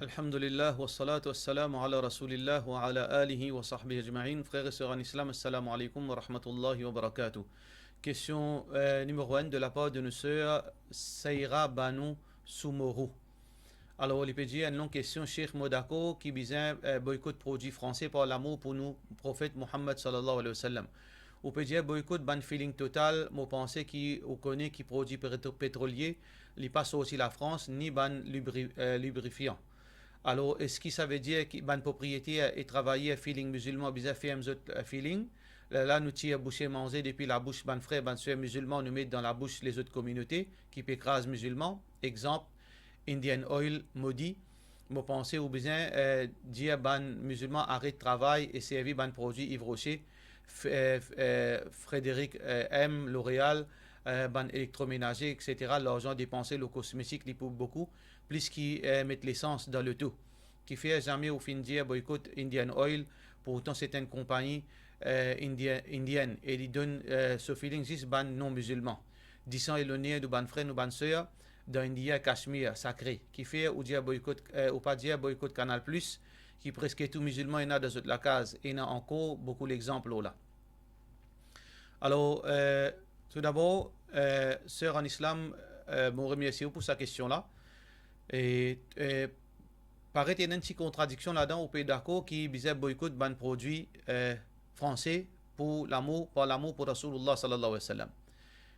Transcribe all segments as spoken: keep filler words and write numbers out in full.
Alhamdulillah, wassalatu wassalamu ala Rasoulillah wa ala alihi wa sahbihi ajmain. Frer e ser an Islam, assalamu alaikum wa rahmatullahi wa barakatuh. Kestion, eh, nimero enn de lapar de nou ser Saira Banou Soumourou. Alor, li pe dir, enn long kestion, Sheikh, mo dakor ki bizin, eh, boykot prodwi franse par lamour pou nou Profet Muhammad sallallahu alayhi wa sallam. Ou pe dir boykot bann filling Total, mo panse ki ou kone ki prodwi petro-, petrolie, li pa sorti Lafrans, ni bann lubri-, eh, librifian. Alor, eski sa ve dir ki bann propriyeter e travayer filling mizilman bizin ferm zot, eh, filling? Lerla nou tir bouche manze depi labous bann frer, bann ser mizilman, nou met dan labous lezot kominote ki pe kraz mizilman. Exanp, Indian Oil modi. Mo panse ou bizin, eh, dir bann mizilman aret travay e servi bann prodwi Yves Rocher, F-, eh, F-, eh, Frederic, eh, M, L'Oréal, eh, bann elektromenaze, et cetera. Larzan depanse lor kosmetik, li pou boukou, plis ki, eh, met lesans dan loto. Kifer zame ou finn dir boykot Indian Oil, pourtan se enn konpagni, eh, indien, indienn, e li donn, eh, so filling zis bann non mizilman. Disan e loner nou bann frer, nou bann ser, dan India, Kashmir, sakre. Kifer ou dir boykot, eh, ou pa dir boykot Canal Plus, ki preske tou mizilman ena dan zot lakaz, ena ankor boukou lexanp lor la. Alor, eh, toudabor, eh, ser an Islam, eh, mo remersie ou pou sa kestion la. E, eh, paret ena enn ti kontradiksion ladan, ou pe dakor ki bizin boykot bann prodwi, eh, franse pou lamour, par lamour pou Rasoulillah sallallahu alayhi wa sallam.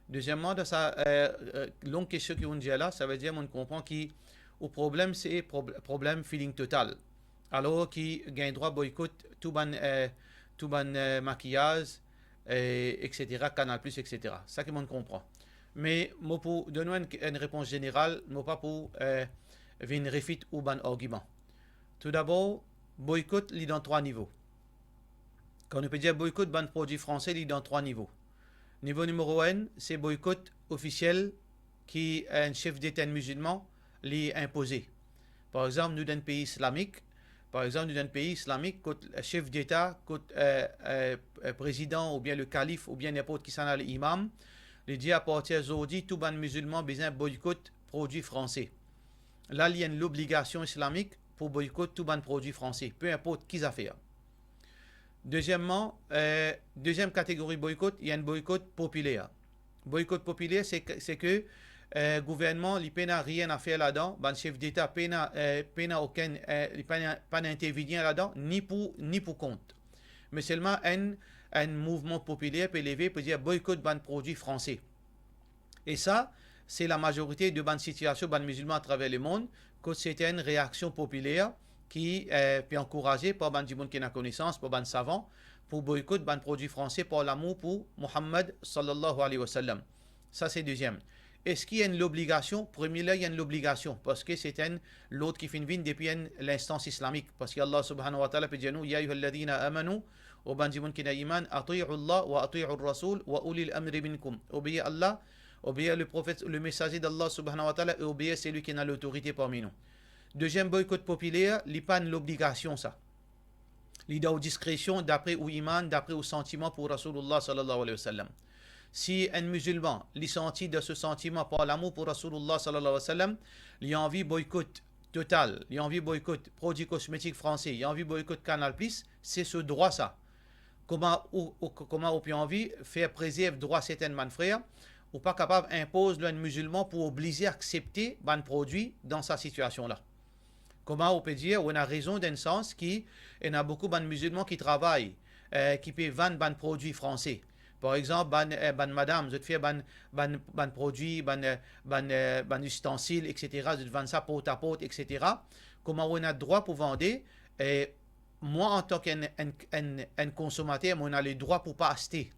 Dezieman, dan sa, eh, eh, long kestion ki ou dir la, sa ve dir mo konpran ki ou problem se prob-, problem filling Total. Alor ki gagn drwa boykot tou bann, eh, tou bann, eh, makiyaz, eh, et cetera, Canal Plus, et cetera. Sa ki mo konpran. Me mo pou donn ou enn, enn repons zeneral, mo pa pou, eh, vinn refit ou bann argiman. Toudabor, boykot li dan trwa nivo. Kan nou pe dir boykot bann prodwi franse, li dan trwa nivo. Nivo nimero enn, se boykot ofisiel ki enn sef deta mizilman li inpoze. Par exanp, nou dan enn pei islamik, par exanp, nou dan enn pei islamik kot sef deta, kot, eh, eh, eh, prezidan oubien le kalif oubien ninport kisannla le imam, li dir apartir zordi tou bann mizilman bizin boykot prodwi franse. La, li enn lobligasion islamik pou boykot tou bann prodwi franse, pe inport ki zafer. Dezieman, eh, deziem kategori boykot, li enn boykot popiler. Boykot popiler, se ke, se ke, eh, gouvernman, li pena rien a fer ladan, bann sef deta pena, eh, pena okenn, eh, li pena, pena intervenir ladan, ni pou, ni pou kont. Me selman enn, enn mouvman popiler pe leve, pe dir boykot bann prodwi franse. E sa, se lamazorite de bann sitiasion bann mizilman atraver lemond, kot se enn reaksion popiler ki, eh, pe ankouraze par bann dimoun ki ena konesans, par bann savan, pou boykot bann prodwi franse par lamour pou Muhammad sallallahu alayhi wa sallam. Sa se deziem. Eski enn lobligasion? Premie la, li enn lobligasion, parski se enn lord ki finn vinn depi enn linstans islamik. Parski Allah subhanahu wa ta'ala pe dir nou, "Ya ayyuhalladhina amanu", o bann dimoun ki ena iman, "ati'u Allah wa ati'u Rasoul wa ulil amri minkum." Obeir Allah, obeir le profet, le mesaze d'Allah subhanahu wa ta'ala, e obeir selwi ki ena lotorite parmi nou. Deziem boykot popiler, li pa enn lobligasion sa. Li dan ou diskresion, dapre ou iman, dapre ou santiman pou Rasoulillah sallallahu alayhi wa sallam. Si enn mizilman, li santi dan so santiman par lamour pou Rasoulillah sallallahu alayhi wa sallam, li anvi boykot Total, li anvi boykot prodwi kosmetik franse, li anvi boykot Canal Plus, se so drwa sa. Kouma ou, ou, kouma ou pe anvi fer prezerv drwa sertin bann frer, ou pa kapav inpoz lor enn mizilman pou oblize aksepte bann prodwi dan sa sitiasion la. Kouma ou pe dir, ou ena rezon dan enn sans ki ena boukou bann mizilman ki travay, eh, ki pe vann bann prodwi franse. Par exanp, bann, eh, bann madam, zot fer bann, bann, bann prodwi, bann, eh, bann, eh, bann zistansil, et cetera, zot vann sa port a port, et cetera. Kouma ou ena drwa pou vande, eh, mwa, antan ki enn, enn, enn, enn konsomater, mo ena ledrwa pou pa aste.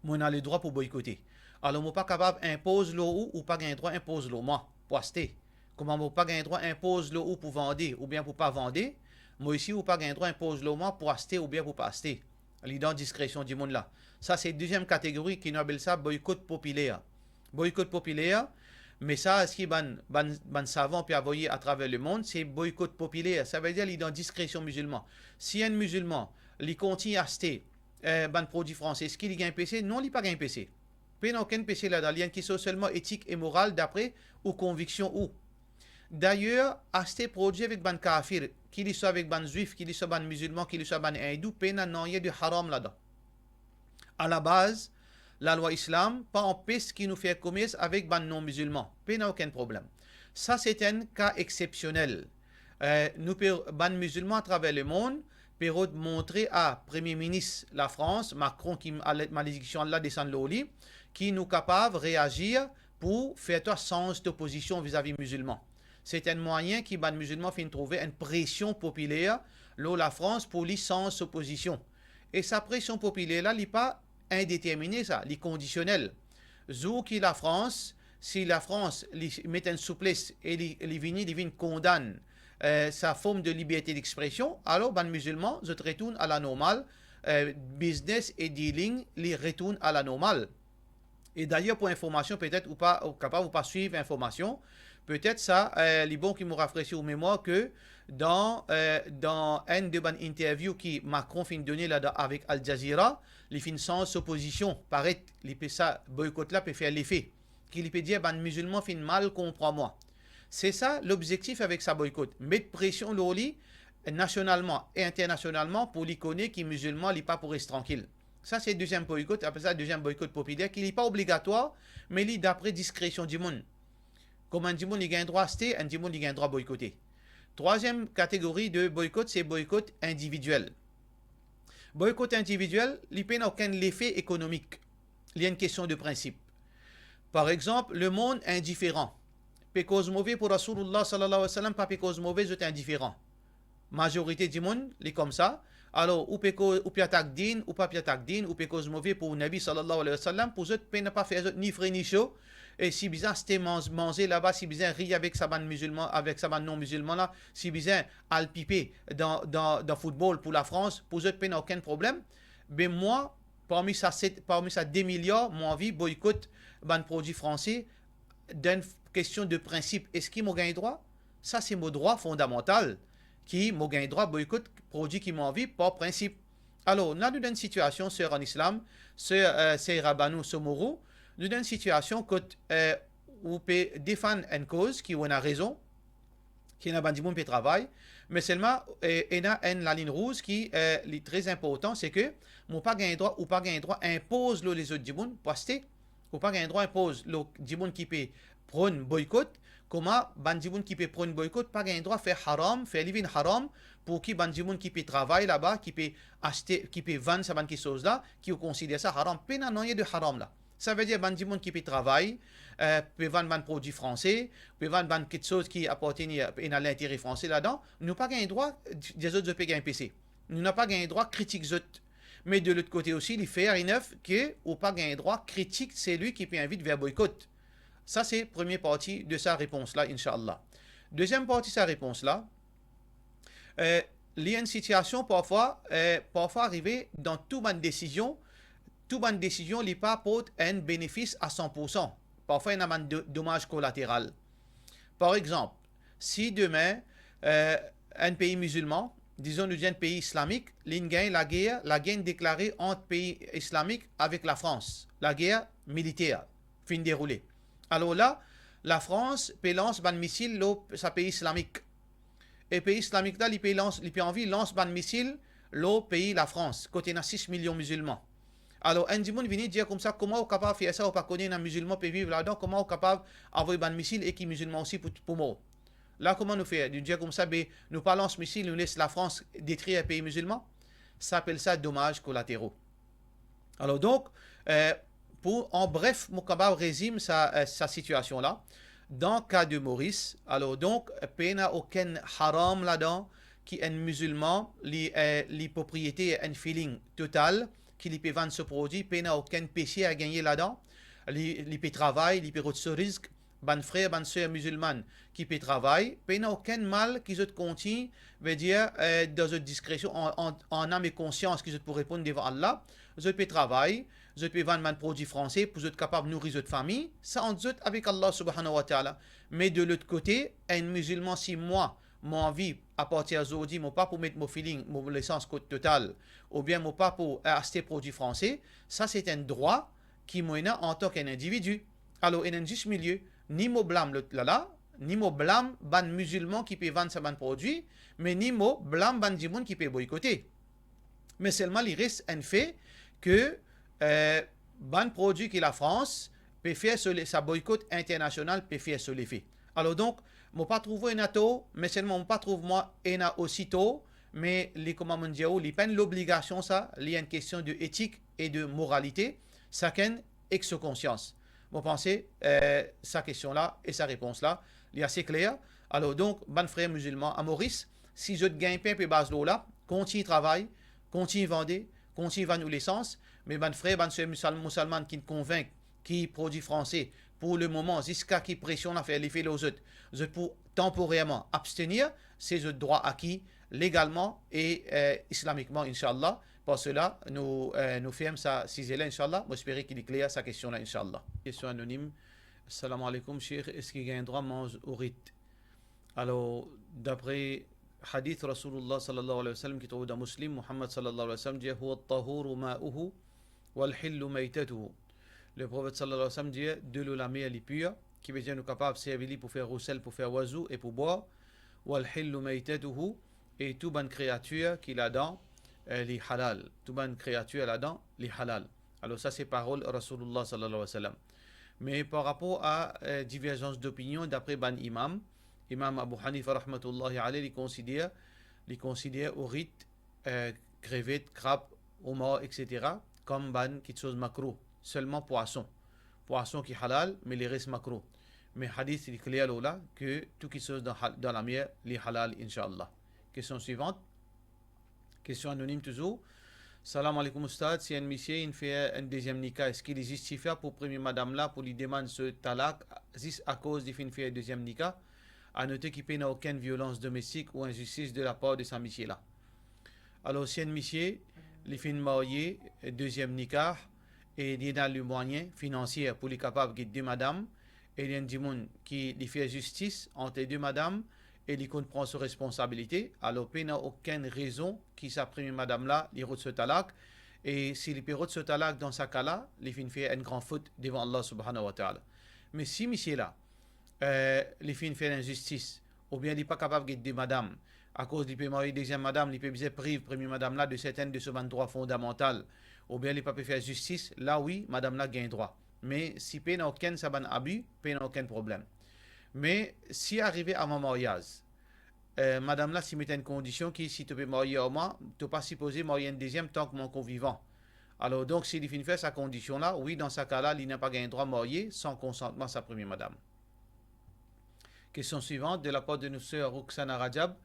Mo ena ledrwa pou boykote. Alor, mo pa kapav inpoz lor ou, ou pa gagn drwa inpoz lor mwa pou aste. Kouma mo pa gagn drwa inpoz lor ou pou vande oubien pou pa vande, mo osi ou pa gagn drwa inpoz lor mwa pou aste oubien pou pa aste. Li dan diskresion dimoun la. Sa se deziem kategori ki nou apel sa boykot popiler. Boykot popiler, me sa, eski bann, bann, bann savan pe avoye atraver lemond, se boykot popiler. Savedir li dan diskresion mizilman. Si enn mizilman, li kontign aste, eh, bann prodwi franse, eski li gagn pese? Non, li pa gagn pese. Pena okenn pese ladan. Li enn kestion selman etik e moral dapre ou konviksion ou. Dayer, aste prodwi avek bann kafir, ki li swa avek bann zwif, ki li swa bann mizilman, ki li swa bann indou, pena nanye de haram ladan. Alabaz, lalwa islam pa anpes ki nou fer komers avek bann non-mizilman, pena okenn problem. Sa se enn ka exsepsionel. Eh, nou pe, bann mizilman atraver lemond pe rod montre a Premie Minis Lafrans, Macron, ki ale-, malediksion la desann lor li, ki nou kapav reazir pou fer twa sanz to pozision vizavi mizilman. Se enn mwayin ki bann mizilman finn trouve enn presion popiler lor Lafrans pou li sanz so pozision. E sa presion popiler la, li pa indetermine sa, li kondisionel. Zour ki Lafrans, si Lafrans li met enn souples e li, li vini, li vinn kondann, eh, sa form de liberte dexpresion, alor bann mizilman, zot retourn a la normal, eh, biznes e dealing, li retourn a la normal. E dayer, pou informasion, petet ou pa, ou kapav ou pa swiv informasion, petet sa, eh, li bon ki mo rafresi ou memwar ke dan, eh, dan enn de bann interview ki Macron finn done la dan, avek Al Jazeera, li finn sanz so pozision, paret li pe sa, boykot la pe fer lefe, ki li pe dir bann mizilman finn mal konpran mwa. Se sa lobzektif avek sa boykot, met presion lor li nasionalman e internasionalman pou li kone ki mizilman li pa pou res trankil. Sa se deziem boykot, apel sa deziem boykot popiler, ki li pa obligatwar, me li dapre diskresion dimoun. Kouma enn dimoun li gagn drwa aste, enn dimoun li gagn drwa boykote. Trwaziem kategori de boykot, se boykot individiel. Boykot individiel, li pena okenn lefe ekonomik. Li enn kestion de prinsip. Par exanp, lemond indiferan. Pe koz move pou Rasoulullah sallallahu alayhi wa sallam, pa pe koz move, zot indiferan. Mazorite dimoun, li koumsa. Alor, ou pe ko-, ou pe atak din, ou pa pe atak din, ou pe koz move pou Nabi sallallahu alayhi wa sallam, pou zot pena pa fer zot ni fre ni so. E si bizin aste manz-, manze laba, si bizin ri avek sa bann mizilman, avek sa bann non-mizilman la, si bizin al pipe dan, dan, dan foutbol pou Lafrans, pou zot pena okenn problem. Be mwa, parmi sa set, parmi sa de miliar, mo anvi boykot bann prodwi franse dan enn kestion de prinsip. Eski mo gagn drwa? Sa se mo drwa fondamantal, ki mo gagn drwa boykot prodwi ki mo anvi par prinsip. Alor, la nou dan enn sitiasion, ser an islam, ser, eh, ser Rabanou Somourou, nou dan enn sitiasion kot, eh, ou pe defann enn koz ki ou ena rezon, ki ena bann dimoun pe travay, me selman, eh, ena enn lalinn rouz ki, eh, li tre inportan, se ke mo pa gagn drwa, ou pa gagn drwa inpoz lor lezot dimoun pou aste. Ou pa gagn drwa inpoz lor dimoun ki pe pronn boykot, kouma bann dimoun ki pe pronn boykot pa gagn drwa fer haram, fer li vinn haram, pou ki bann dimoun ki pe travay laba, ki pe aste, ki pe vann sa bann kiksoz la, ki ou konsider sa haram. Pena nanye de haram la. Savedir bann dimoun ki pe travay, eh, pe vann bann prodwi franse, pe vann bann kiksoz ki apartenn, ena lintere franse ladan, nou pa gagn drwa dir zot, zot pe gagn pese. Nou napa gagn drwa kritik zot. Me de lot kote osi, li fair enough ke ou pa gagn drwa kritik selwi ki pe invit ver boykot. Sa se premie parti de sa repons la, inshallah. Deziem parti sa repons la, eh, li enn sitiasion parfwa, eh, parfwa arive dan tou bann desizion, tou bann desizion li pa port enn benefis a san pour san. Parfwa ena bann do-, domaz kolateral. Par exanp, si demin, eh, enn pei mizilman, dizon nou dir enn pei islamik, li'nn gagn lager, lager inn deklare ant pei islamik avek Lafrans, lager militer finn deroule. Alor la, Lafrans pe lans bann misil lor sa pei islamik. E pei islamik la, li pe lans, li pe anvi lans bann misil lor pei Lafrans, kot ena sis milion mizilman. Alor, enn dimoun vini dir koumsa, kouma ou kapav fer sa, ou pa kone ena mizilman pe viv ladan, kouma ou kapav avoy bann misil e ki mizilman osi pou, pou mor? La, kouma nou fer? Nou dir koumsa, be, nou pa lans misil, nou les Lafrans detrir pei mizilman? Sa apel sa domaz kolatero. Alor donk, eh, pou, an bref, mo kapav rezim sa, eh, sa sitiasion la. Dan ka de Moris, alor donk, pena okenn haram ladan ki enn mizilman, li, eh, li propriete enn feeling total, ki li pe vann so prodwi, pena okenn pese a gagne ladan. Li, li pe travay, li pe rod so risk, bann frer, bann ser mizilman ki pe travay, pena okenn mal ki zot kontign, vedir, eh, dan zot diskresion, an, an, an nam e konsians ki zot pou reponn devan Allah. Zot pe travay, zot pe vann bann prodwi franse pou zot kapav nouri zot fami, sa ant zot avek Allah subhanahu wa ta'ala. Me de lot kote, enn mizilman, si mwa, mo anvi, apartir zordi, mo pa pou met mo feeling, mo lesans kot Total, oubien mo pa pou, eh, aste prodwi franse, sa se enn drwa ki mo ena antan ki enn individi. Alor, ena enn zis milie, ni mo blam lot lala, ni mo blam bann mizilman ki pe vann sa bann prodwi, me ni mo blam bann dimoun ki pe boykote. Me selman li res enn fe ke, eh, bann prodwi ki Lafrans pe fer so le-, sa boykot internasional pe fer so lefe. Alor donk, mo pa trouv ou ena tor, me selman mo pa trouv mwa ena osi tor, me li, kouma mo dir ou, li pa enn lobligasion sa, li enn kestion de etik e de moralite, sakenn ek so konsians. Mo panse, eh, sa kestion la e sa repons la, li ase kler. Alor donk, bann frer mizilman a Moris, si zot gagn pe inpe baz lor la, kontign travay, kontign vande, kontign vann ou lesans, me bann frer, bann ser misal-, misilman ki'nn konvink ki prodwi franse, pou lemoman, ziska ki presion la fer lefe lor zot, zot pou tanporerman abstenir, se zot drwa aki legalman e, eh, islamikman, inshallah. Par sela, nou, eh, nou ferm sa size la, inshallah. Mo espere ki li kler sa kestion la, inshallah. Kestion anonim. Salam aleykoum, Sheikh, eski gagn drwa manz ourit? Alor, dapre hadith Rasoulillah sallallahu alayhi wa sallam ki trouv dan Muslim, Muhammad sallallahu alayhi wa sallam dir, "Huwa at-tahuru ma'uhu, wal hillu maytatuhu." Le Profet sallallahu alayhi wa sallam dir, delo lamer li pir, ki vedir nou kapav servi li pou fer rousel, pou fer wazou e pou bwar. "Wal hillu maytatuhu", e tou bann kreatir ki ladan, eh, li halal. Tou bann kreatir ladan, li halal. Alor sa se parol Rasoulillah sallallahu alayhi wa sallam. Me par rapor a, eh, diverzans dopinion dapre bann imam, Imam Abu Hanifa rahmatullahi alayh, li konsider, li konsider ourit, eh, krevet, krab, omar, et cetera, kom bann kiksoz makrouh, selman pwason. Pwason ki halal, me leres makrouh. Me hadith li kler lor la, ke tou kiksoz dan hal-, dan lamer, li halal, inshallah. Kestion swivant. Kestion anonim touzour. Salam aleykoum Oustad, si enn misie inn fer enn deziem nika, eski li zistifiab pou premie madam la pou li demann so talak zis akoz li finn fer deziem nika? A note ki pena okenn violans domestik ou inzistis de lapar de sa misie la. Alor, si enn misie, li finn marye, deziem nika, e li ena lemwayen finansie pou li kapav get de madam, e li enn dimoun ki li fer zistis ant de madam, e li konn pran so responsabilite, alor pena okenn rezon ki sa premie madam la, li rod so talak, e si li pe rod so talak dan sa ka la, li finn fer enn gran fot devan Allah Subhanahu wa Ta'ala. Me si misie la, eh, li finn fer inzistis, oubien li pa kapav get de madam, akoz li pe marye deziem madam, li pe bizin priv premie madam la de sertenn de so bann drwa fondamantal, oubien li pa pe fer zistis, la wi, madam la gagn drwa. Me si pena okenn sa bann abi, pena okenn problem. Me si arive avan maryaz, eh, madam la si met enn kondision ki si to pe marye ar mwa, to pa sipoze marye enn deziem tan ki mo ankor vivan. Alor donk, si li finn fer sa kondision la, wi, dan sa ka la, li napa gagn drwa marye san konsantman sa premie madam. Kestion swivant, de lapar de nou ser Roxana Rajab.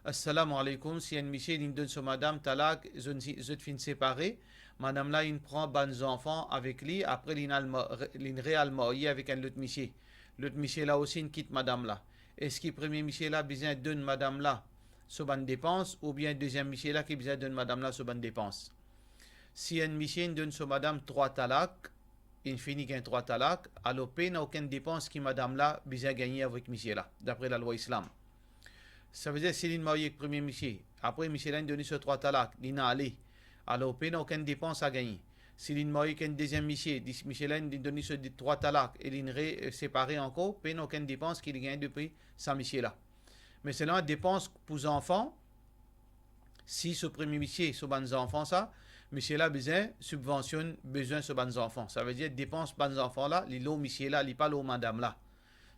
Assalamu alaikum, si enn misie linn donn so madam talak, zot, zot finn separe, madam la inn pran bann zanfan avek li, apre linn al ma-, re-, linn re al marye avek enn lot misie. Lot misie la osi inn kit madam la. Eski premie misie la bizin donn madam la so bann depans, oubien deziem misie la ki bizin donn madam la so bann depans? Si enn misie inn donn so madam trwa talak, inn fini gagn trwa talak, alor pena okenn depans ki madam la bizin gagne avek misie la, dapre lalwa Islam. Savedir, si linn marye ek premie misie, apre misie la inn donn li so trwa talak, linn ale, alor pena okenn depans a gagne. Si linn marye ek enn deziem misie, dis-, misie la inn donn li so de-, trwa talak e linn re-, eh, separe ankor, pena okenn depans ki li gagne depi sa misie la. Me selman depans pou zanfan, si so premie misie, so bann zanfan sa, misie la bizin sibvansionn bezwin so bann zanfan. Savedir depans bann zanfan la, li lor misie la, li pa lor madam la.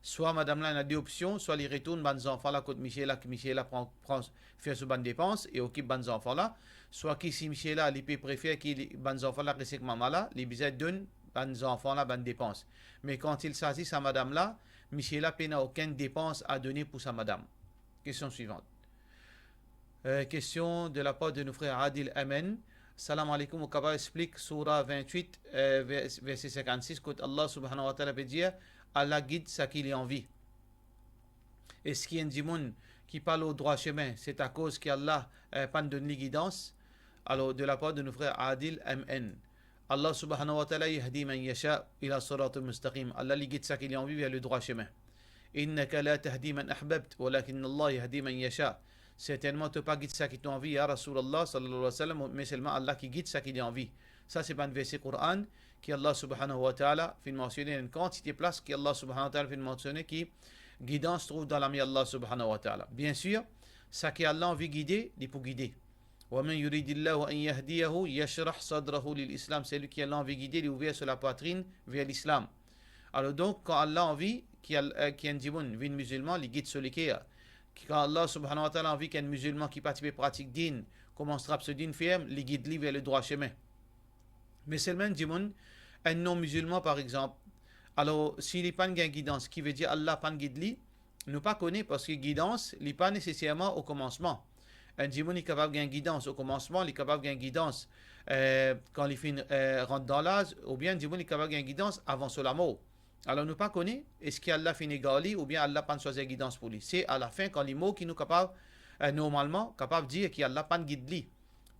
Swa madam la ena de opsion, swa li retourn bann zanfan la kot misie la, ki misie la pran, pran, fer so bann depans e okip bann zanfan la, swa ki si misie la, li pe prefer ki li, bann zanfan la res ek mama la, li bizin donn bann zanfan la bann depans. Me kan il sazi sa madam la, misie la pena okenn depans a done pou sa madam. Kestion swivant. Eh, kestion de lapar de nou frer Adil M N. Salam alaikum, ou kapav explik Soura vintwit, eh, vers-, verse sinkannsis, kot Allah Subhanahu wa Ta'ala pe dir, Allah gid saki li anvi. Eski enn dimoun ki pa lor drwa semin, se akoz ki Allah, eh, pa'nn donn li gidans? Alor, de lapar de nou frer Adil M N. Allah Subhanahu wa Ta'ala yahdi man yasha ila siratin mustaqim. Allah li gid saki li anvi ver le drwa semin. Innaka la tahdi man ahbabta, walakinna Allah yahdi man yasha. Sertennman, to pa gid saki to anvi, ya Rasoulillah, sallallahu alayhi wa sallam, me selman Allah ki gid saki li anvi. Sa se bann verse Koran ki Allah Subhanahu wa Ta'ala finn mansione, enn kantite plas ki Allah Subhanahu wa Ta'ala finn mansione ki, Gidans trouv dan lame Allah subhanahu wa ta'ala. Bien sûr, saki Allah anvi gide, li pou gide. Wa man yuridillahu an yahdiyahu yashrah sadrahu lil Islam. Seki Allah anvi gide, li ouver so lapwatrinn ver Lislam. Alor donk, kan Allah anvi ki al-, eh, ki enn dimoun vinn mizilman, li gid so leker. Ki kan Allah subhanahu wa ta'ala anvi ki enn mizilman ki pa ti pe pratik din, koumans trap so din ferm, li gid li ver le drwa semin. Me selman enn dimoun, enn non-mizilman par examp, alor si li pa'nn gagn gidans, ki vedir Allah pa'nn gid li, nou pa kone, parski gidans, li pa neseserman o komansman. Enn dimoun, li kapav gagn gidans o komansman, li kapav gagn gidans, eh, kan li finn, eh, rant dan laz, oubien enn dimoun, li kapav gagn gidans avan so lamor. Alor nou pa kone, eski Allah finn egar li, oubien Allah pa'nn swazir gidans pou li. Se alafin, kan li mor, ki nou kapav, eh, normalman, kapav dir ki Allah pa'nn gid li.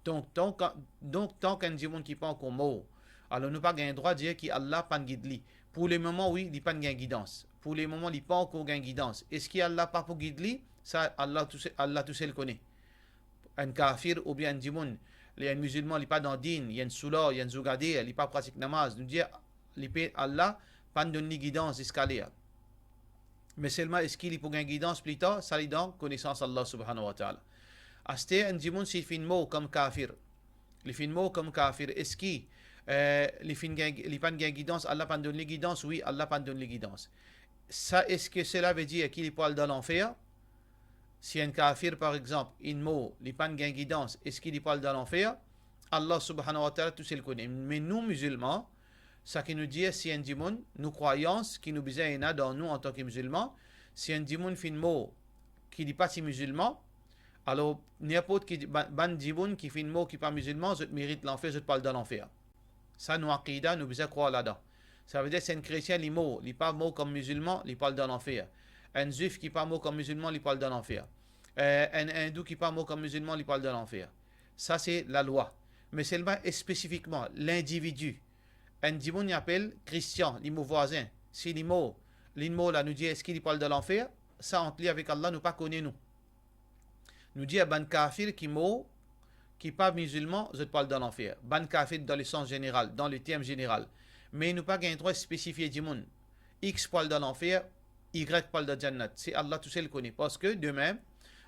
Donk, tan ka-, donk, tan ki enn dimoun ki pa ankor mor, alor nou pa gagn drwa dir ki Allah pa'nn gid li. Pou lemoman, wi, li pa'nn gagn gidans. Pou lemoman, li pa ankor gagn gidans. Eski Allah pa pou gid li? Sa, Allah touse-, Allah tousel kone. Enn kafir oubien enn dimoun, li enn mizilman, li pa dan din, li enn soular, li enn zougader, li pa pratik namaz, nou dir, li pe, Allah pa'nn donn li gidans ziska ler. Me selman, eski li pou gagn gidans pli tar? Sa li dan konesans Allah subhanahu wa ta'ala. Aster, enn dimoun, si li finn mor kom kafir, li finn mor kom kafir, eski, eh, li finn gagn, li pa'nn gagn gidans, Allah pa'nn donn li gidans? Wi, Allah pa'nn donn li gidans. Sa, eski sela vedir ki li pou al dan lanfer? Si enn kafir, par examp, inn mor, li pa'nn gagn gidans, eski li pou al dan lanfer? Allah subhanahu wa ta'ala tousel kone. Me nou, mizilman, seki nou dir, si enn dimoun, nou krwayans ki nou bizin ena dan nou antan ki mizilman, si enn dimoun finn mor, ki li pa ti mizilman, alor, ninport ki, ba-, bann dimoun ki finn mor, ki pa mizilman, zot merit lanfer, zot pou al dan lanfer. Sa nou akida, nou bizin krwar ladan. Savedir, si enn kretien, li mor, li pa mor kom mizilman, li pou al dan lanfer. Enn zwif ki pa mor kom mizilman, li pou al dan lanfer. Eh, enn indou ki pa mor kom mizilman, li pou al dan lanfer. Sa se lalwa. Me selman, spesifikman, lindividi, enn dimoun, li apel Kristian, li mo vwazin, si li mor, li mor la, nou dir, eski li pou al dan lanfer? Sa ant li avek Allah, nou pa kone nou. Nou dir bann kafir ki mor, ki pa mizilman, zot pou al dan lanfer. Bann kafir dan lesans zeneral, dan leterm zeneral. Me nou pa gagn drwa spesifie dimoun. X pou al dan lanfer, Y pou al dan jannat. Se Allah tousel kone. Parski demin,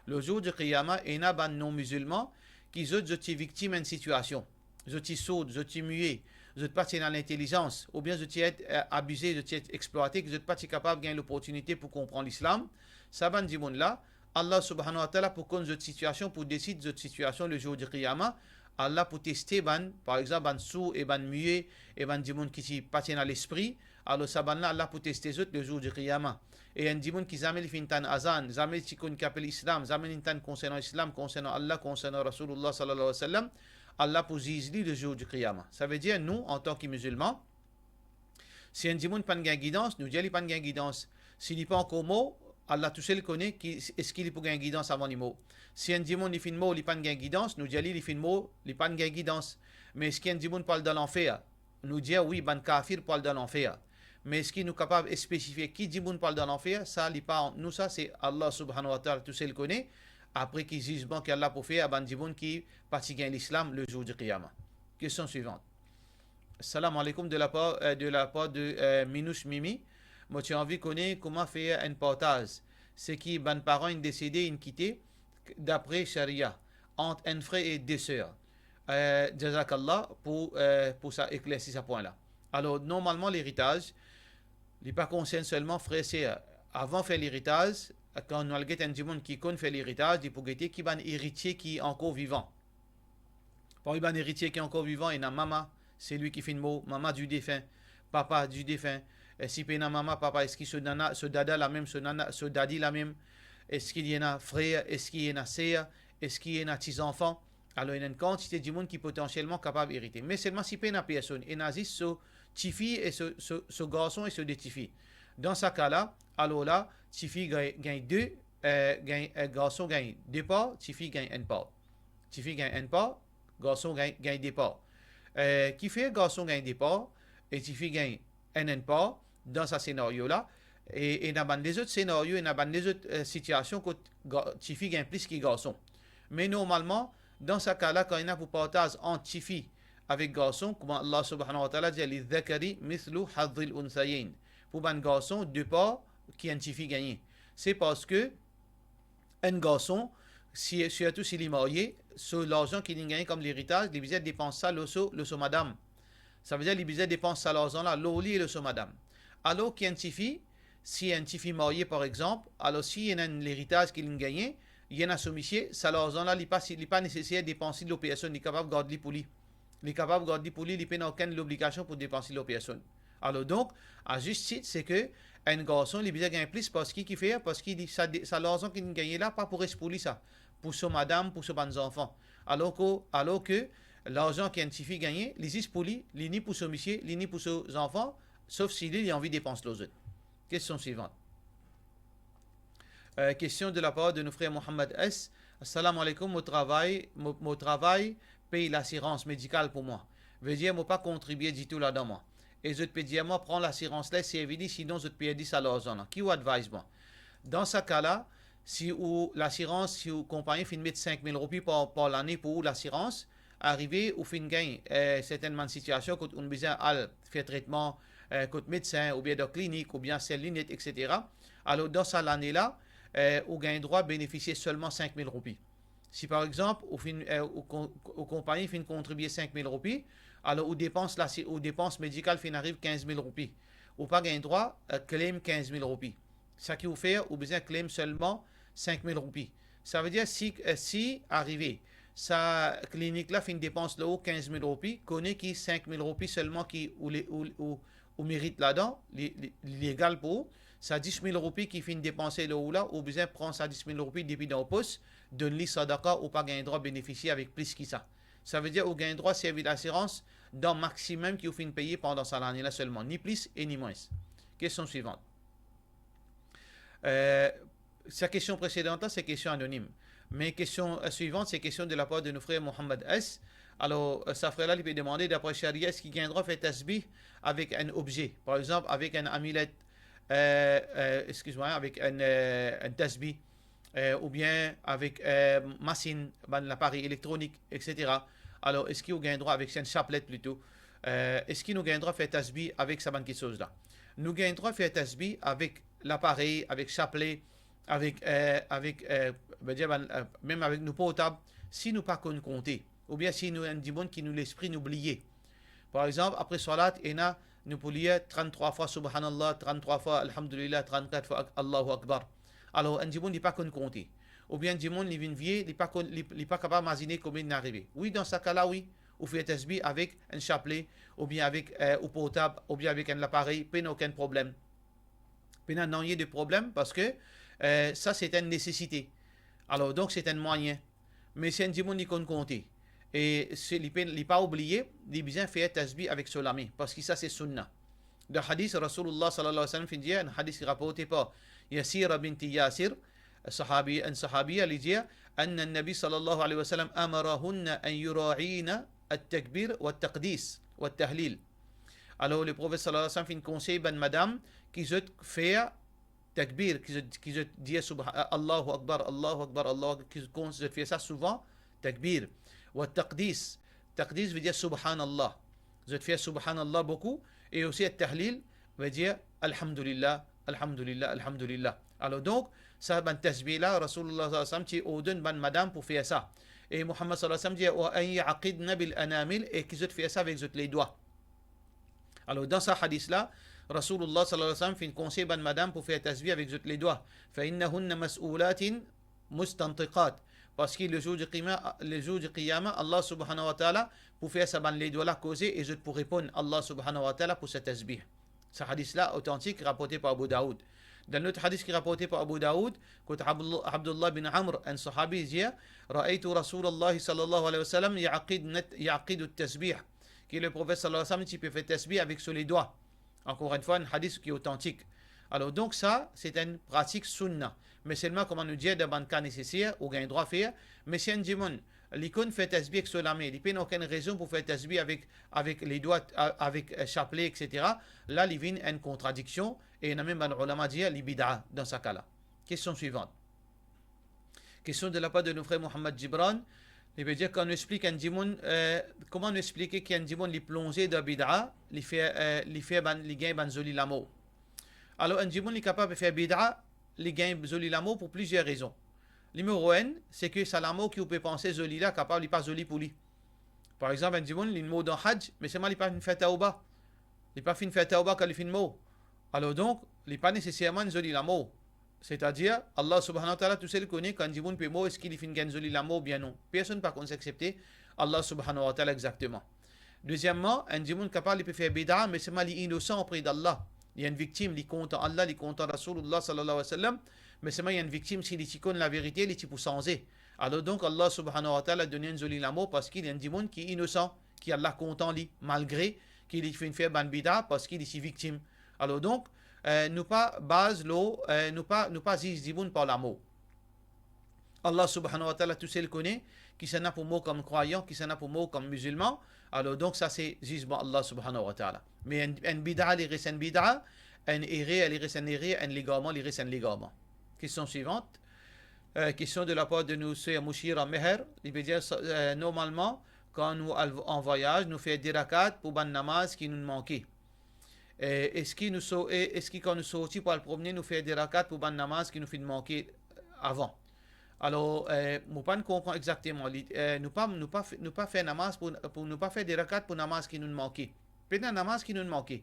le zour di Qiyama, ena bann non-mizilman ki zot, zot ti viktim enn sitiasion. Zot ti sourd, zot ti mie, zot pa ti ena lintelizans, oubien zot ti et, eh, abize, zot ti et explwate, ki zot pa ti kapav gagn loportinite pou konpran Lislam. Sa bann dimoun la, Allah subhanahu wa ta'ala pou konn zot sitiasion, pou desid zot sitiasion le zour di Qiyama. Allah pou teste bann, par examp, bann sour e bann mie e bann dimoun ki ti pa ti ena lespri. Alor sa bann la, Allah pou teste zot le zour di Qiyama. E enn dimoun ki zame li finn tann azan, zame li ti konn ki apel Islam, zame li tann konsernan Islam, konsernan Allah, konsernan Rasoulullah sallallahu alayhi wa sallam, Allah pou ziz li le zour di Qiyama. Savedir nou, antan ki mizilman, si enn dimoun pa'nn gagn gidans, nou dir li pa'nn gagn gidans. Si li pa ankor mor, Allah tousel kone ki, eski li pou gagn gidans avan li mor. Si enn dimoun li finn mor, li pa'nn gagn gidans, nou dir li, li finn mor, li pa'nn gagn gidans. Me eski enn dimoun pou al dan lanfer? Nou dir wi, bann kafir pou al dan lanfer. Me eski nou kapav spesifie ki dimoun pou al dan lanfer? Sa li pa ant nou, sa se Allah subhanahu wa ta'ala tousel kone. Apre ki zizman ki Allah pou fer a bann dimoun ki pa ti gagn Lislam le zour di Qiyama. Kestion swivan. Salam alaikum, de la part, euh, de la part de, euh, Minouche Mimi. Mo ti anvi kone kouma fer enn partaz seki bann paran inn desede, inn kite, dapre sharia, ant enn frer e de ser. Euh, jazakallah pou, euh, pou sa eklersi sa pwin la. Alor, normalman, leritaz, li pa konsern selman frer, ser. Avan fer leritaz, kan nou al get enn dimoun ki konn fer leritaz, li pou gete ki bann eritie ki ankor vivan. Parmi bann eritie ki ankor vivan, ena mama, selwi ki finn mor, mama du défunt, papa du défunt. E si pena mama, papa, eski so nana, so dada lamem, so nana, so dadi lamem? Eski li ena frer, eski li ena ser, eski li ena ti zanfan? Alor, ena enn kantite dimoun ki potansielman kapav erite. Me selman si pena personn, ena zis so tifi e so, so, so garson e so de tifi. Dan sa ka la, alor la, tifi gagn, gagn de, eh, gagn, eh, garson gagn de par, tifi gagn enn par. Tifi gagn enn par, garson gagn, gagn de par. Eh, kifer garson gagn de par e tifi gagn enn, enn par dan sa senario la? E, ena bann lezot senario, ena bann lezot, eh, sitiasion kot ga-, tifi gagn plis ki garson. Me normalman, dan sa ka la, kan ena pou partaz ant tifi avek garson, kouma Allah subhanahu wa ta'ala dir, "Lizzakari mithlu hazzil unthayayn." Pou bann garson, de par ki enn tifi gagne. Se parski enn garson, si, sirtou si li marye, so larzan ki li gagne kom leritaz, li bizin depans sa lor so, lor so madam. Savedir li bizin depans sa larzan la lor li e lor so madam. Alor ki enn tifi, si enn tifi marye par exanp, alor si ena enn leritaz ki li gagne, ena so misie, sa larzan la li pa, li pa neseser depans li lor personn, li kapav gard li pou li. Li kapav gard li pou li, li pena okenn lobligasion pou depans li lor personn. Alor donk, a zis tit, se ki enn garson, li bizin gagn plis parski ki fer, parski li, sa de, sa larzan ki li gagne la, pa pou res pou li sa, pou so madam, pou so bann zanfan. Alor ki, alor ki larzan ki enn tifi gagne, li zis pou li, li ni pou so misie, li ni pou so zanfan, sof si li, li anvi depans lor zot. Kestion swivan. Euh, question de la part de nos frères Mohamed S. Assalamu alaikum, mon travay, mo, mo travay pey lasirans medikal pou mwa. Vedir mo pa kontribie ditou ladan mwa. E zot pe dir mwa pran lasirans la, servi li, sinon zot perdi sa larzan la. Ki ou advise mwa? Dan sa ka la, si ou lasirans, si ou konpagni finn met sink mil roupi par, par lane pou ou lasirans, arive ou finn gagn, eh, sertenn bann sitiasion kot ou bizin al fer tretman, eh, kot medsin, oubien dan klinik, oubien aste linet, et cetera. Alor, dan sa lane la, eh, ou gagn drwa benefisie selman sink mil roupi. Si par exanp, ou finn, eh, ou kon-, ou konpagni finn kontribie sink mil roupi, alor ou depans la, si ou depans medikal finn ariv kinz mil roupi, ou pa gagn drwa, eh, claim kinz mil roupi. Sa ki ou fer, ou bizin claim selman sink mil roupi. Savedir si, eh, si arive sa klinik la finn depans lor ou kinz mil roupi, kone ki sink mil roupi selman ki ou le-, ou, ou, ou merit ladan, li, li, li legal pou ou. Sa dis mil roupi ki finn depanse lor ou la, ou bizin pran sa dis mil roupi depi dan ou pos, donn li sadaka, ou pa gagn drwa benefisie avek plis ki sa. Savedir ou gagn drwa servi lasirans dan maximum ki ou finn peye pandan sa lane la selman, ni plis e ni mwins. Kestion swivan. Euh, sa kestion presedan la, se kestion anonim. Me kestion, euh, swivan, se kestion de la par de nou frer Mohamed S. Alor, euh, sa frer la, li pe demande, dapre sharia, eski gagn drwa fer tasbih avek enn obze? Par exanp, avek enn amilet, euh, euh, eskiz mwa, avek enn, euh, enn tasbih, euh, oubien avek, euh, masinn, bann laparey elektronik, et cetera. Alor, eski ou gagn drwa avek, se enn chaplet plito, euh, eski nou gagn drwa fer tasbih avek sa bann kiksoz la? Nou gagn drwa fer tasbih avek laparey, avek chaplet, avek, euh, avek, euh, vedir bann, euh, mem avek nou portab, si nou pa konn konte, oubien si nou enn dimoun ki nou lespri nou bliye. Par exanp, apre swalat, ena, nou pou lir tranntrwa fwa Subhanallah, tranntrwa fwa Alhamdulillah, trannkat fwa Ak-, Allahu Akbar. Alor, enn dimoun, li pa konn konte. Oubien enn dimoun, li vinn vie, li pa konn, li, li pa kapav mazine komie li arive. Wi, dan sa ka la, wi, ou fer tasbih avek enn chaplet, oubien avek, euh, ou portab, oubien avek enn laparey, pena okenn problem. Pena nanye de problem, parski, euh, sa se enn nesesite. Alor, donk, se enn mwayin. Me si enn dimoun li konn konte, e si li pe, li pa oubliye, li bizin fer tasbih avek so lame, parski sa se sunna. Dan hadis, Rasoulullah sallallahu alayhi wa sallam finn dir, enn hadis ki raporte par Yasira binti Yasir, sahabi, enn sahabiya, li dir, anna Nabi sallallahu alayhi wa sallam amarahunna an yura'ina at-takbir wa taqdis wa tahlil. Alor, Leprofet sallallahu alayhi wa sallam finn konsey bann madam ki zot fer takbir, ki zot, ki zot dir subha-, Allahu Akbar, Allahu Akbar, Allahu Akbar, ki zot konn, zot fer sa souvan, takbir. Wa taqdis. Taqdis vedir Subhanallah. Zot fer Subhanallah boukou, e osi at-tahlil, vedir Alhamdulillah, Alhamdulillah, Alhamdulillah. Alor donk, sa bann tasbih la, Rasoulullah sallallahu alayhi wa sallam ti ordonn bann madam pou fer sa. E Muhammad sallallahu alayhi wa sallam dir, wa an ya'qidna bil anamil, e ki zot fer sa avek zot ledwa. Alor, dan sa hadis la, Rasoulullah sallallahu alayhi wa sallam finn konsey bann madam pou fer tasbih avek zot ledwa. Fa innahunna mas'ulatin mustantiqat. Parski le zour di qiyama, le zour di qiyama, Allah subhanahu wa ta'ala pou fer sa bann ledwa la koze e zot pou reponn Allah subhanahu wa ta'ala pou sa tasbih. Sa hadis la otantik, raporte par Abu Daoud. Dan lot hadis ki raporte par Abu Daoud, kot Abdullah, Abdullah bin Amr, enn sahabi, dir, ra'aytu Rasoulullah sallallahu alayhi wa sallam ya'qidna, ya'qidu tasbih. Ki Leprofet sallallahu alayhi wa sallam ti pe fer tasbih avek so ledwa. Ankor enn fwa, enn hadis ki otantik. Alor donk sa, se enn pratik sunna. Me selman, kouma nou dir, dan bann ka neseser, ou gagn drwa fer. Me si enn dimoun, li konn fer tasbih avek so lame, li pena okenn rezon pou fer tasbih avek, avek ledwa, a-, avek, euh, chaplet, et cetera. La, li vinn enn kontradiksion, e ena mem bann ulama dir, li bid'a dan sa ka la. Kestion swivan. Kestion de la par de nou frer Mohamed Gibran. Li pe dir, kan nou explik enn dimoun, euh, kouma nou explike ki enn dimoun li plonze dan bid'a, li fer, euh, li fer bann, li gagn bann zoli lamor? Alor, enn dimoun li kapav fer bid'a li gagn zoli lamor pou plizier rezon. Nimero enn, se ke sa lamor ki ou pe panse zoli la, kapav li pa zoli pou li. Par exanp, enn dimoun, li mor dan Hajj, me selman li pa finn fer tawba. Li pa finn fer tawba kan li finn mor. Alor donk, li pa neseserman enn zoli lamor. Setadir, Allah Subhanahu wa Taala tousel kone kan dimoun pe mor, eski li finn gagn zoli lamor oubien non. Personn pa konn sa exsepte Allah Subhanahu wa Taala exakteman. Dezieman, enn dimoun kapav li pe fer bida, me selman li inosan opre d'Allah. Li enn viktim, li kontan Allah, li kontan Rasoulullah sallallahu alayhi wa sallam, me selman li enn viktim, si li ti konn laverite, li ti pou sanze. Alor donk, Allah Subhanahu wa Taala donn li enn zoli lamor parski li enn dimoun ki inosan, ki Allah kontan li, malgre ki li finn fer bann bida, parski li ti viktim. Alor donk, eh, nou pa baz lor, eh, nou pa, nou pa ziz dimoun par lamor. Allah Subhanahu wa Taala tousel kone kisannla pou mor kom krwayan, kisannla pou mor kom mizilman. Alor donk, sa se zizman Allah Subhanahu wa Taala. Me enn, enn bida, li res enn bida, enn erer, li res enn erer, enn legarman, li res enn legarman. Kestion swivant. Eh, kestion de lapar de nou ser Moushira Meher, li pe dir, sa, eh, normalman, kan nou al an vwayaz, nou fer de rakat pou bann namaz ki nou manke. Eh, eski nou so-, eh, eski kan nou sorti pou al promne, nou fer de rakat pou bann namaz ki nou finn manke avan? Alor, eh, mo pa'nn konpran exakteman. Li, eh, nou pa, nou pa fe-, nou pa fer namaz pou, pou, nou pa fer de rakat pou namaz ki nou manke. Pena namaz ki nou manke.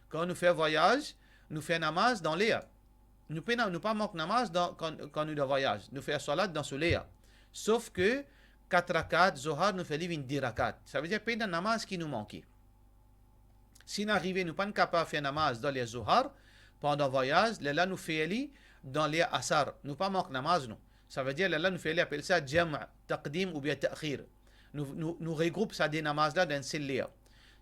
Kan nou fer vwayaz, nou fer namaz dan ler. Nou pena, nou pa mank namaz dan, kan, kan nou dan vwayaz. Nou fer swalat dan so ler. Sof ke kat rakat Zohar, nou fer li vinn de rakat. Savedir pena namaz ki nou manke. Si nou arive, nou pa'nn kapav fer namaz dan ler Zohar, pandan vwayaz, lerla nou fer li dan ler Asar. Nou pa mank namaz, non. Savedir, lerla nou fer li, apel sa jam', taqdim oubien ta'khir. Nou, nou, nou regroup sa de namaz la dan enn sel ler.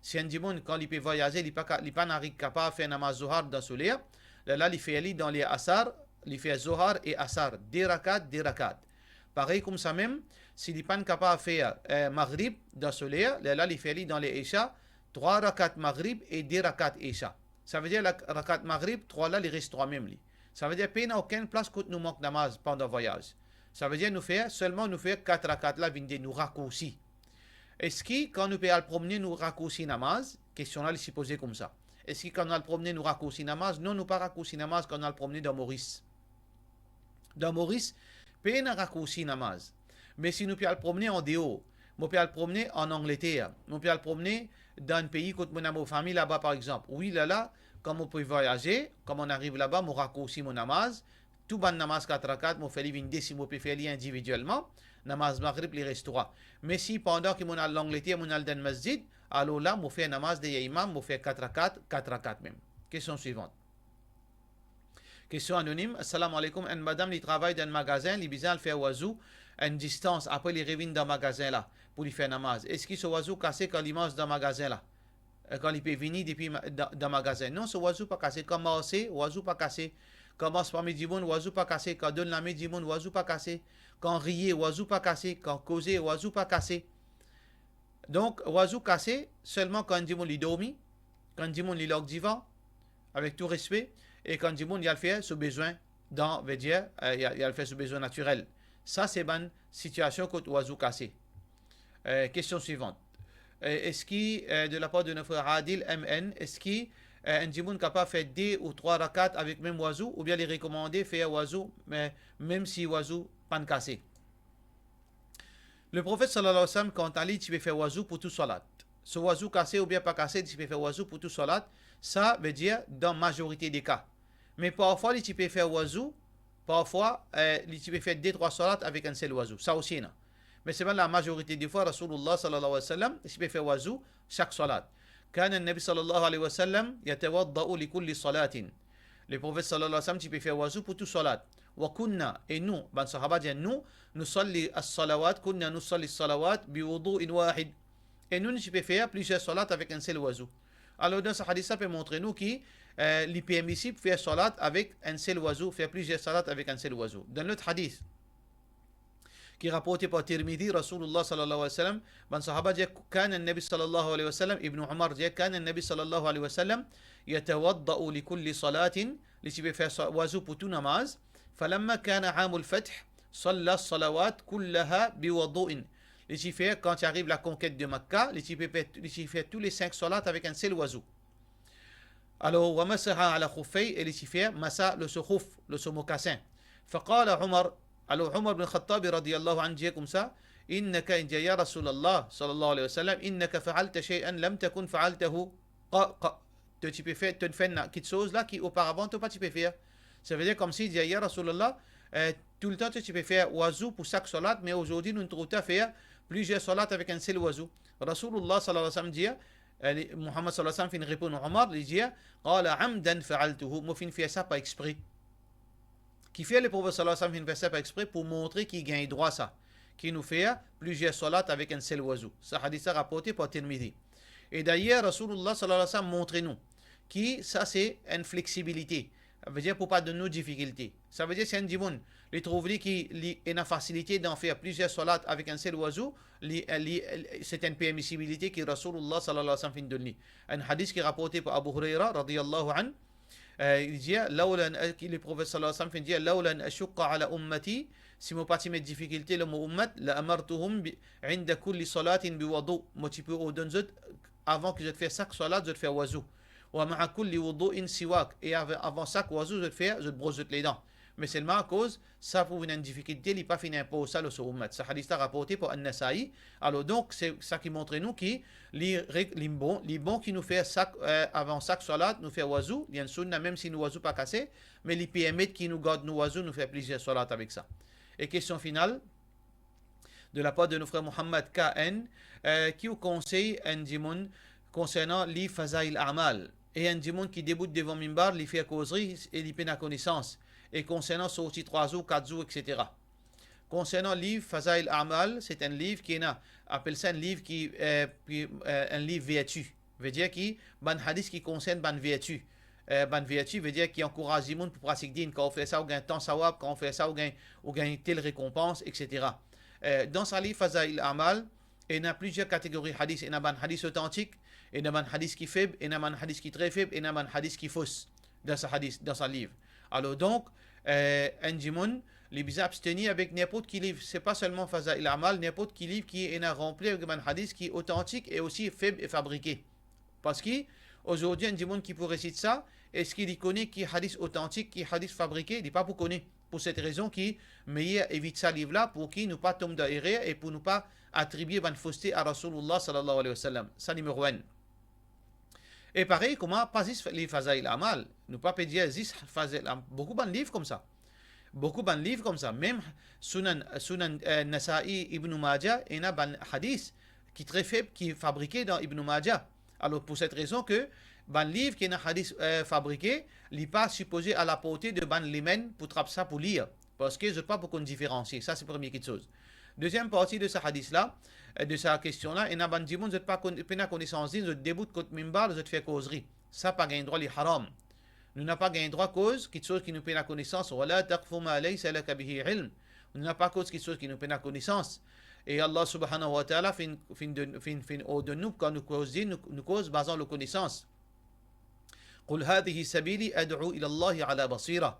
Si enn dimoun, kan li pe vwayaze, li pa ka-, li pa'nn ariv kapav fer namaz Zohar dan so ler, lerla li fer li dan ler Asar, li fer Zohar e Asar, de rakat, de rakat. Parey koumsa mem, si li pa'nn kapav fer, eh, Maghrib dan so ler, lerla li fer li dan ler Isha, trwa rakat Maghrib e de rakat Isha. Savedir la rakat Maghrib, trwa la, li res trwa mem li. Savedir pena okenn plas kot nou mank namaz pandan vwayaz. Savedir nou fer, selman nou fer kat rakat la vinn de, nou rakoursi. Eski kan nou pe al promne, nou rakoursi namaz? Kestion la, li sipoze koumsa. Eski kan nou al promne, nou rakoursi namaz? Non, nou pa rakoursi namaz kan nou al promne dan Moris. Dan Moris, pena rakoursi namaz. Me si nou pe al promne andeor, mo pe al promne an Angleter, mo pe al promne dan enn pei kot mo ena mo fami laba, par exanp. Wi, lerla, kan mo pe vwayaze, kan mo ariv laba, mo rakoursi mo namaz, tou bann namaz kat rakat, mo fer li vinn de si mo pe fer li individielman, namaz Maghrib li res trwa. Me si pandan ki mo al Angleter, mo al dan masjid, alor la, mo fer namaz deryer imam, mo fer kat rakat, kat rakat mem. Kestion swivant. Kestion anonim. Assalamu alaikum. Enn madam, li travay dan enn magazin, li bizin al fer wazou enn distans, apre li revinn dan magazin la pou li fer namaz. Eski so wazou kase kan li mars dan magazin la? Eh, kan li pe vini depi ma-, dan, dan magazin? Non, so wazou pa kase. Kan marse, wazou pa kase. Kan mars parmi dimoun, wazou pa kase. Kan donn lame dimoun, wazou pa kase. Kan riye, wazou pa kase. Kan koze, wazou pa kase. Donk, wazou kase selman kan dimoun li dormi, kan dimoun li larg divan, avek tou respe, e kan dimoun li al fer so bezwin dan, vedir, eh, li al, li al fer so bezwin natirel. Sa se bann sitiasion kot wazou kase. Eh, kestion swivant. Eh, eski, eh, de lapar de nou frer Adil M N, eski, eh, enn dimoun kapav fer de ou trwa rakat avek mem wazou, oubien li rekomande fer wazou, me, mem si wazou pa'nn kase? Leprofet sallallahu alayhi wa sallam, kanta li, ti pe fer wazou pou tou swalat. So wazou kase oubien pa kase, li ti pe fer wazou pou tou swalat. Sa vedir dan mazorite de ka. Me parfwa li ti pe fer wazou, parfwa, eh, li ti pe fer de trwa swalat avek enn sel wazou. Sa osi ena. Me selman la mazorite de fwa, Rasoulullah sallallahu alayhi wa sallam, li ti pe fer wazou sak swalat. Kana Nabi sallallahu alayhi wa sallam yatawadda'u li kulli salatin. Leprofet sallallahu alayhi wa sallam ti pe fer wazou pou tou swalat. Wa kunna, e nou, bann sahaba dir nou, nusalli as-salawat, kunna nusalli as-salawat bi wudu'in wahid. E nou, nou ti pe fer plizier swalat avek enn sel wazou. Alor, dan sa hadis la pe montre nou ki, eh, li permisib fer swalat avek enn sel wazou, fer plizier swalat avek enn sel wazou. Dan lot hadis, ki raporte par Tirmidhi, Rasoulullah sallallahu alayhi wa sallam, bann sahaba dir, kana Nabi sallallahu alayhi wa sallam, Ibn Umar dir, kana Nabi sallallahu alayhi wa sallam yatawadda'u li kulli salatin, li ti pe fer sa-, wazou pou tou namaz. Falamma kana amul fath, salla salawat kullaha bi wudu'in. Li ti fer, kan ti ariv lakonket de Makka, li ti pe fer, li ti fer tou le sink swalat avek enn sel wazou. Alor, wa masaha ala khuffayh, e li ti fer masa lor so khuf, lor so mokasin. Faqala Umar, alor Umar bin Khattab radiyallahu anhu dir koumsa, innaka, dir, ya Rasulullah, sallallahu alayhi wa sallam, innaka fa'alta shay'an lam takun fa'altahu qa-, qa-, to ti pe fer, to fer enn kiksoz la ki oparavan to pa ti pe fer. Savedir koumsi dir, ya Rasulullah, eh, toultan to ti pe fer wazou pou sak salat, me azordi nou trouv twa fer plizier salat avek enn sel wazou. Rasulullah sallallahu alayhi wa sallam dir, eh, li, Muhammad sallallahu alayhi wa sallam finn reponn Omar, li dir, qala amdan fa'altuhu, mo finn fer sa par expre. Kifer Leprofet sallallahu alayhi wa sallam finn fer sa par expre? Pou montre ki gagn drwa sa, ki nou fer plizier salat avek enn sel wazou. Sa hadis la raporte par Tirmizi. E dayer, Rasulullah sallallahu alayhi wa sallam montre nou ki sa se enn fleksibilite. Savedir pou pa donn nou difikilte. Savedir si enn dimoun, li trouv li ki li ena fasilite dan fer plizier salat avek enn sel wazou, li, li, se enn permisibilite ki Rasulullah sallallahu alayhi wa sallam finn donn li. Enn hadis ki raporte par Abu Hurayra radiyallahu anhu, eh, li dir, lawla an, ki Leprofet sallallahu alayhi wa sallam finn dir, lawla an ashqa ala ummati, si mo pa ti met difikilte lor mo ummat, la amartuhum bi, inda kulli salatin bi wudu, mo ti pou ordonn zot, avan ki zot fer sak salat, zot fer wazou. Wa ma'a kulli wudu'in siwak, e av-, avan sak wazou zot fer, zot bros zot ledan. Me selman akoz sa pou vinn enn difikilte, li pa finn inpoz sa lor so ummat. Sa hadis la raporte par An-Nasa'i. Alor donk, se sa ki montre nou ki li re-, li bon, li bon ki nou fer sak, eh, avan sak salat, nou fer wazou, li enn sounna, mem si nou wazou pa kase, me li permet ki nou gard nou wazou, nou fer plizier salat avek sa. E kestion final, de lapar de nou frer Muhammad K N, eh, ki ou konsey enn dimoun konsernan liv Fazail A'mal, e enn dimoun ki debout devan minbar, li fer kozri e li pena konesans, e konsernan sorti trwa zour, kat zour, etsetera. Konsernan liv Fazail A'mal, se enn liv ki ena, apel sa enn liv ki, eh, ki, eh, enn liv verti. Vedir ki bann hadis ki konsern bann verti. Eh, bann verti, vedir ki ankouraz dimoun pou pratik din. Kan ou fer sa, ou gagn tan sawab, kan ou fer sa, ou gagn, ou gagn tel rekonpans, etsetera. Eh, dan sa liv Fazail A'mal, ena plizier kategori hadis. Ena bann hadis otantik, ena bann hadis ki feb, ena bann hadis ki tre feb, ena bann hadis ki fos dan sa hadis, dan sa liv. Alor donk, eh, enn dimoun, li bizin abstenir avek ninport ki liv. Se pa selman Fazail A'mal, ninport ki liv ki ena ranpli avek bann hadis ki otantik e osi feb e fabrike. Parski azordi enn dimoun ki pou resit sa, eski li kone ki hadis otantik, ki hadis fabrike? Li pa pou kone. Pou set rezon ki meyer evit sa liv la, pou ki nou pa tom dan erer e pou nou pa atribie bann foste a Rasoulillah sallallahu alayhi wa sallam. Sa nimero enn. E parey kouma, pa zis liv Fazail A'mal, nou pa pe dir zis Fazail A'mal, boukou bann liv koumsa. Boukou bann liv koumsa, mem Sunan, Sunan, eh, Nasa'i, Ibn Majah, ena bann hadis ki tre feb, ki fabrike dan Ibn Majah. Alor, pou set rezon ke bann liv ki ena hadis, eh, fabrike, li pa sipoze a laporte de bann lemenn pou trap sa pou lir, parski zot pa pou konn diferansie. Sa se premie kiksoz. Deziem parti de sa hadis la, eh, de sa kestion la, ena bann dimoun, zot pa konn, pena konesans din, zot debout kot minbar, zot fer kozri. Sa pa gagn drwa, li haram. Nou napa gagn drwa koz kiksoz ki nou pena konesans. Wala taqfu ma laysa laka bihi ilm. Nou napa koz kiksoz ki nou pena konesans. E Allah subhanahu wa ta'ala finn, finn donn, finn, finn ordonn nou, kan nou koz din, nou, nou koz bazan lor konesans. Qul hadhihi sabili ad'u ila Allahi ala basira.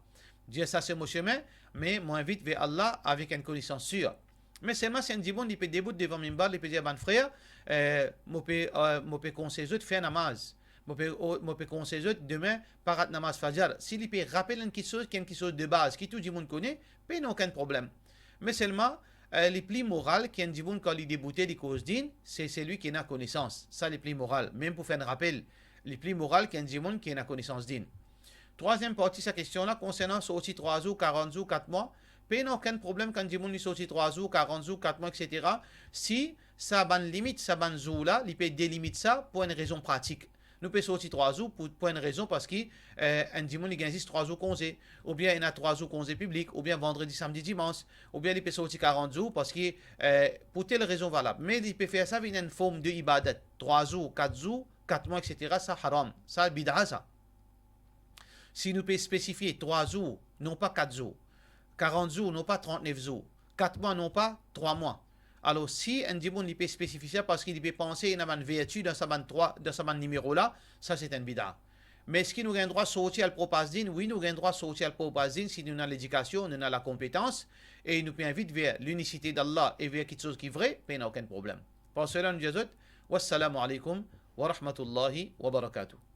Dir sa se mo semin, me mo invit ver Allah avek enn konesans sir. Me selman si enn dimoun li pe debout devan minbar, li pe dir, bann frer, eh, mo pe, eh, mo pe konsey zot fer namaz. Mo pe, o, mo pe konsey zot demin pa rat namaz fajar. Si li pe rapel enn kiksoz, ki enn kiksoz de baz, ki tou dimoun kone, pena okenn problem. Me selman, eh, li pli moral ki enn dimoun kan li deboute, li koz din, se selwi ki ena konesans. Sa li pli moral. Mem pou fer enn rapel, li pli moral ki enn dimoun ki ena konesans din. Trwaziem parti sa kestion la, konsernan sorti trwa zour, karant zour, kat mwa, pena okenn problem kan dimoun li sorti trwa zour, karant zour, kat mwa, etsetera. Si sa bann limit, sa bann zour la, li pe delimit sa pou enn rezon pratik. Nou pe sorti trwa zour pou, pou enn rezon, parski, eh, enn dimoun li gagn zis trwa zour konze, oubien ena trwa zour konze piblik, oubien vandredi, samdi, dimans, oubien li pe sorti karant zour, parski, eh, pou tel rezon valab. Me li pe fer sa vinn enn form de ibadat, trwa zour, kat zour, kat mwa, etsetera, sa haram, sa bid'a sa. Si nou pe spesifie trwa zour, non pa kat zour, karant zour, non pa trantnef zour, kat mwa, non pa trwa mwa. Alor, si enn dimoun li pe spesifie sa parski li pe panse ena bann verti dan sa bann trwa, dan sa bann nimero la, sa se enn bid'a. Me eski nou gagn drwa sorti al propas din? Wi, nou gagn drwa sorti al propas din si nou ena ledikasion, nou ena lakonpetans, e nou pe invit ver l'unicité d'Allah e ver kiksoz ki vre, pena okenn problem. Par sela, nou dir zot, wassalamu alaykum wa rahmatullahi wa barakatuh.